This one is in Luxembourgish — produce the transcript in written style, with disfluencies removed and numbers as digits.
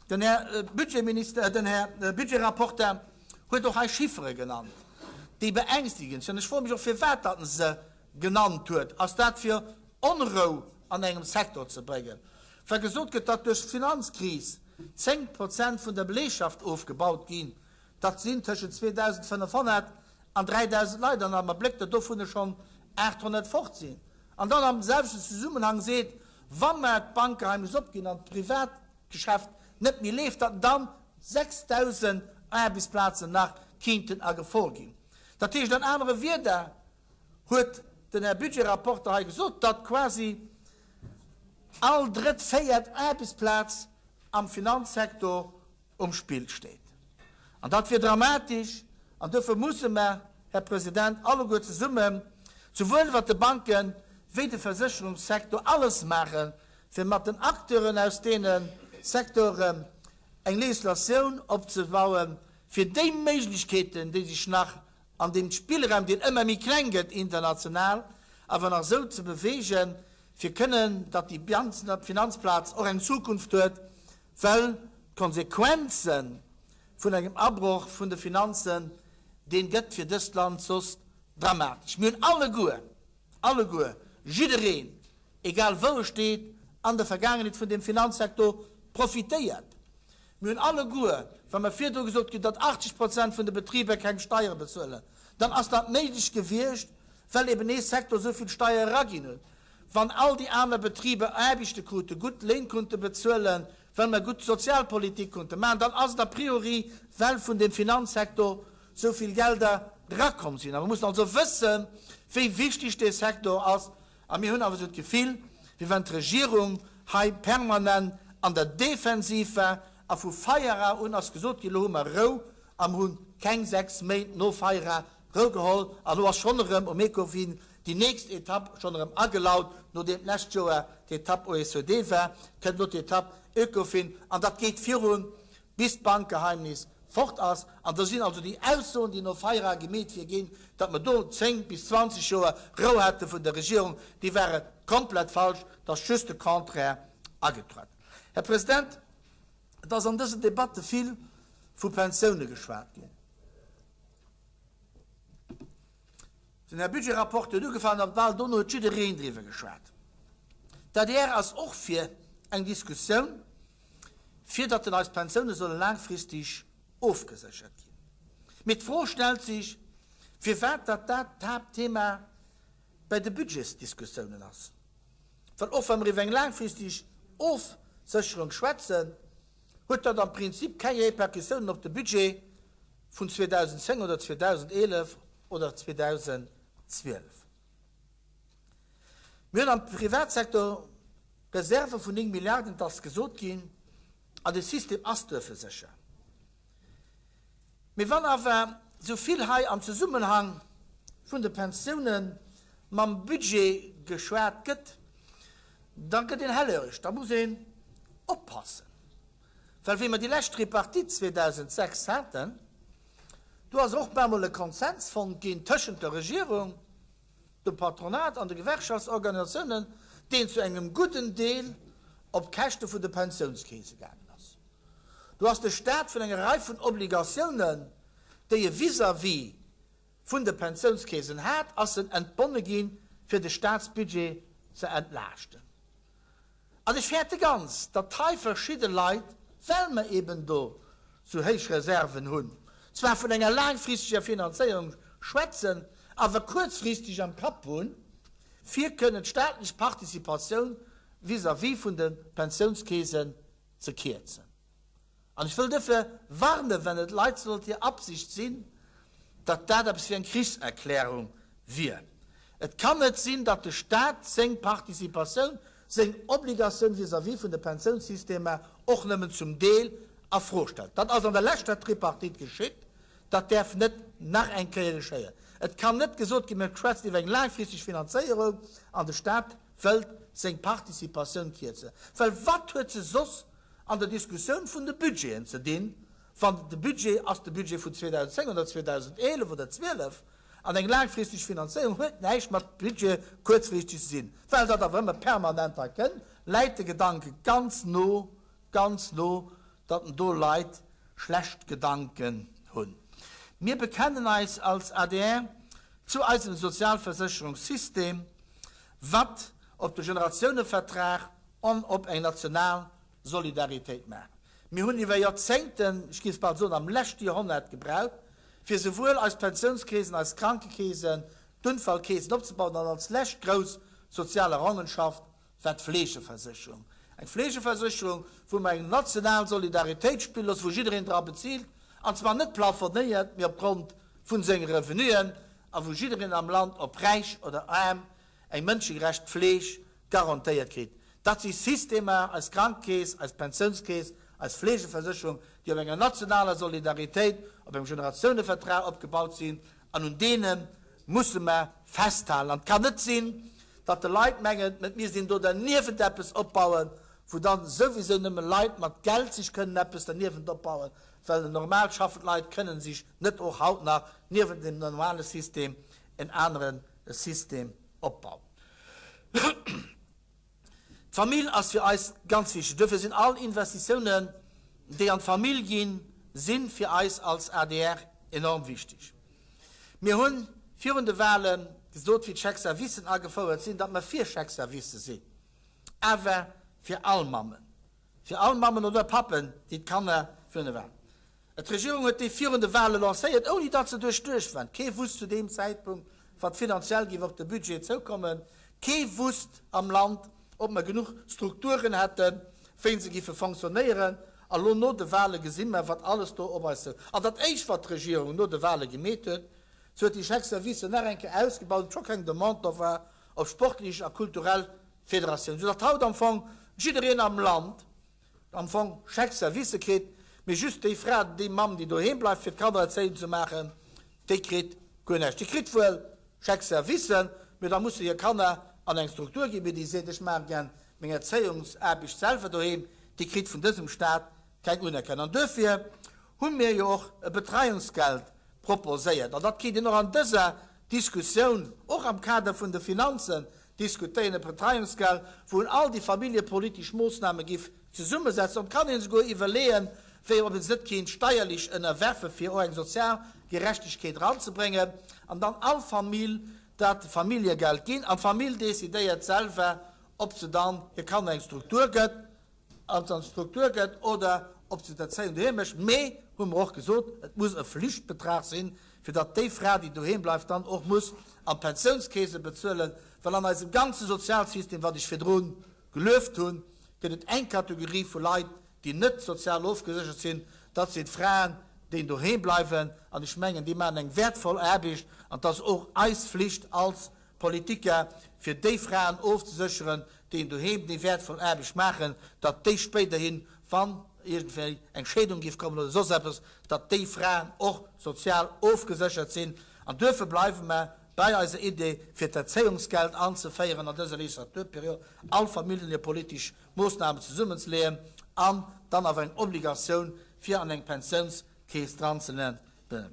Den Här Budgetminister, den Här Budgetrapporteur huet och hei Chiffere genannt, déi beängstigend sinn. Ech froe mech och, firwat datt en se genannt huet. Ass dat fir Onrou an engem Secteur ze bréngen, wa gesot gëtt, datt duerch d'Finanzkris 10 Prozent vun der Beleegschaft ofgebaut ginn? Dat sinn tëschent 2.500 an 3.000 Leit, an am Abléck der dovunner schonn 800 fort sinn. An dann am selwechten Zesummenhang seet, wa mer d'Bankgeheimnis opginn an d'Privatgeschäft net méi leeft, datt dann 6.000 Aarbechtsplazen nach kinnten a Gefor ginn. Dat heescht an anere Wierder huet den Här Budgetrapporter hei gesot, datt quasi all drëtt, véiert Aarbechtsplaz am Finanzsektor um Spill steet. An dat wier dramatesch. An duerfir musse mer, Här President, alleguer zesummen, souwuel iwwert de Banken wéi de Versécherungssektor, alles maachen, fir mat den Acteuren aus deene Secteuren eng Législatioun opzebauen, fir déi Méiglechkeeten, déi sech nach an deem Spillraum, deen ëmmer méi kleng gëtt international, awer nach esou ze bewegen, fir kënnen, datt déi Finanzplaz och eng Zukunft huet, Well d'Konsequenze vun engem Abroch vun de Finanzen, dee gëtt fir dëst Land soss dramatesch. Mir hunn alleguer, alleguer, jiddereen, egal wou e steet, an der Vergaangenheet vun deem Finanzsektor profitéiert. Mir hunn alleguer, wa mer virdru gesot ginn, datt 80 Prozent vun de Betriber keng Steiere bezuelen, dann ass dat méiglech gewiescht, well eben ee Sektor esou vill Steiere eraginn huet. Wann all déi aner Betriber Aarbechte kruten, gutt Léin konnte bezuelen, well mer gutt Sozialpolitik konnte maachen, dann ass et a priori, well vun dem Finanzsektor esou vill Gelder rakomm sinn. A mer mussen also wëssen, wéi wichteg dee Sektor ass. A mir hunn awer esou d'Gefill, wéi wann d'Regierung hei permanent an der Defensiv war a vu Feierer un ass gesot ginn, elo hu mer Rou a mer hu keng 6 Méint no Feierer Rou geholl an elo ass schonn erëm um Ecofin déi nächst Etapp schonn erëm agelaut. Nodeem d'lescht Joer d'Etapp OECD war, kënnt elo d'Etapp Ecofin an dat geet virun, bis d'Bankgeheimnis fort ass. An do sinn also déi Aussoen, déi no Feira gemeet wier ginn, datt mer do 10 bis 20 Joer Rou hätte vun der Regierung, déi ware komplett falsch. Et ass just de Contraire agetrueden. Här President, et ass an dësen Debatte vill vu Pensioune geschwat ginn. Den Här Budgetrapporteur huet ugefaangen a bal dono huet jiddereen driwwer geschwat. D'adr ass och fir eng Diskussioun, fir datt den eis Pensioune solle laangfristeg ofgeséchert ginn. Mee d'Fro stellt sech, firwat datt dat d'Haaptthema bei de Budgetsdiskussiounen ass. Well och wa mer iwwer eng laangfristeg Ofsécherung schwätzen, huet dat am Prinzip keng Répercussiounen op de Budget vun 2010 oder 2011 oder 2012. Mir hunn am Privatsektor Reserve vun 9 Milliarden, et ass gesot ginn, an de System ass duerfir sécher. Mee wann awer esou vill hei am Zesummenhang vun de Pensiounen mam Budget geschwat gëtt, da gëtt een hellhöreg, da muss een oppassen. Well wéi mer déi lescht Tripartite 2006 haten, do ass och bemol e Konsens fonnt ginn tëschent der Regierung, dem Patronat an de Gewerkschaftsorganisatiounen, deen zu engem gudden Deel op d'Käschte vun de Pensiounskeese gaangen ass. Do ass de Stat vun enger Rei vun Obligatiounen, déi e vis-à-vis vun de Pensiounskeesen hat, ass en entbonne ginn, fir de Statsbudget ze entlaaschten. An ech fäerte ganz, datt hei verschidde Leit, well mer eben do sou héich Reserven hunn, zwar vun enger laangfristeger Finanzéierung schwätzen, awer kuerzfristeg am Kapp hunn, fir kënnen d'staatlech Participatioun vis-à-vis vun de Pensiounskeesen ze kierzen. An ech wëll duerfir warnen, wenn et Leit sollt hir Absicht sinn, datt dat eppes wéi eng Krichserklärung wier. Et kann net sinn, datt de Stat seng Participatioun, seng Obligatioun vis-à-vis vun de Pensiounssystemer och nëmmen zum Deel a Fro stellt. Dat ass an der leschter Tripartite geschitt. Dat däerf net nach eng Kéier geschéien. Et kann net gesot ginn, mir schwätzen iwwer eng laangfristeg Finanzéierung an de Stat wëllt seng Participatioun kierzen. Well wat huet se soss an der Diskussioun vun de Budgeten ze dinn, wann de Budget ass de Budget vun 2010 oder 2011 oder 12, an eng laangfristeg Finanzéierung huet näischt mat Budget kuerzfristeg ze sinn. Well dat awer ëmmer permanent hei kënn, läit de Gedanke ganz no, ganz no. datt en do Leit schlecht Gedanken hunn. Mir bekennen eis als adr zu eisem Sozialversécherungssystem, wat op de Generatiounevertrag an op eng national Solidaritéit maacht. Mir hunn iwwer Joerzéngten, ech géif bal soen am leschte Joerhonnert gebraucht, fir souwuel eis Pensiounskeesen, eis Krankekeesen, d'Unfallkeesen opzebauen an als lescht grouss sozial Errongenschaft war d'Fleegeversécherung. Eng Fleegeversécherung, wou mer eng national Solidaritéit spille loossen, wou jiddereen dra bezilt, an zwar net plafonéiert, mee opgrond vu senge Revenuen, a wou jiddereen am Land, ob räich oder aarm, eng mënschegerecht Fleeg garantéiert kritt. Dat si Systemer, eis Krankekeess, eis Pensiounskeess, eis Fleegeversécherung, déi op enger nationaler Solidaritéit, op engem Generatiounevertrag opgebaut sinn, an un deene musse mer festhalen. An et kann net sinn, datt de Leit mengen, et misst een do derniewent eppes opbauen, wou dann souwisou nëmme Leit mat Geld sech kënnen eppes derniewent opbauen, well normal schaffend Leit kënnen sech net och haut nach niewent dem normale System en anere System opbauen. D'Famill ass fir eis ganz wichteg. Duerfir sinn all Investitiounen, déi an d'Famill ginn, si fir eis als adr enorm wichteg. Mir hu virun de Wahle gesot, wéi d'Chèque-servicen agefouert sinn, datt mer fir Chèque-servicë sinn, awer fir all Mammen. Fir all Mammen oder Pappen, déi d'Kanner virun de Wahlen. D'Regierung huet déi virun de Wahle lancéiert, ouni datt se duerchduecht waren. Kee wusst zu deem Zäitpunkt, wat finanziell géif op de Budget zoukommen. Kee wusst am Land, ob mer genuch Strukturen hätten, wéi se géife fonctionnéieren. A lo no de Wahle gesi mer, wat alles do op eis zou. An dat Éischt, wat d'Regierung no de Wahle gemeet huet, se huet déi Chèque-servicen nach eng Kéier ausgebaut, obscho keng Demande do war, op sportlech a kulturell Federatioun, sou datt haut am Fong jiddereen am Land am Fong Chèque-servicë kritt, mee just déi Fra, déi Mamm, déi doheem bleift fir d'Kannererzéiung ze maachen, déi kritt guer näischt. Déi kritt wuel Chèque-servicen, mee da muss se hir Kanner an eng Struktur ginn, mee déi seet, ech maache gär meng Erzéiungsaarbecht selwer doheem, déi kritt vun dësem Staat keng Unerkennung. An duerfir hu mir jo och e Betreiungsgeld proposéiert, an dat kéint een och an dëser Diskussioun, och am Kader vun de Finanzen, diskutéieren, e Betreiungsgeld, wou een all déi familljepolitesch Moossname giff zesummesetzen. An et kann een esouguer iwwerleeën, wéi ob een se net kéint steierlech ënnerwerfen, fir och eng sozial Gerechtegkeet eranzebréngen, an dann all Famill dat Familljegeld ginn. An d'Famill decidéiert selwer, ob se dann hir Kanner eng Struktur gëtt, Ob se an d'Struktur gëtt oder ob se d'Erzéiung doheem mécht. Mee, hu mer och gesot, et muss e Flichtbetrag sinn, fir datt déi Fra, déi doheem bleift, dann och muss an d'Pensiounskeese bezuelen. Well an eisem ganze Sozialsystem, wat ech virdru gelueft hunn, gëtt et eng Kategorie vu Leit, déi net sozial ofgeséchert sinn, dat sinn d'Fraen, déi doheem bleiwen. An ech mengen, déi maachen eng wäertvoll Aarbecht an et ass och eis Flicht als Politiker, fir déi Fraen ofzesécheren, déi doheem déi wäertvoll Aarbecht maachen, datt déi spéiderhin, wann iergendwéi eng Scheedung géif kommen oder soss eppes, datt déi Fraen och sozial ofgeséchert sinn. An duerfir bleiwe mer bei eiser Idee, fir d'Erzéiungsgeld anzeféieren an dëser Legislaturperiod, all familljepolitesch Moossnamen zesummenzeleeën an dann awer eng Obligatioun fir an eng Pensiounskeess dranzeleeën.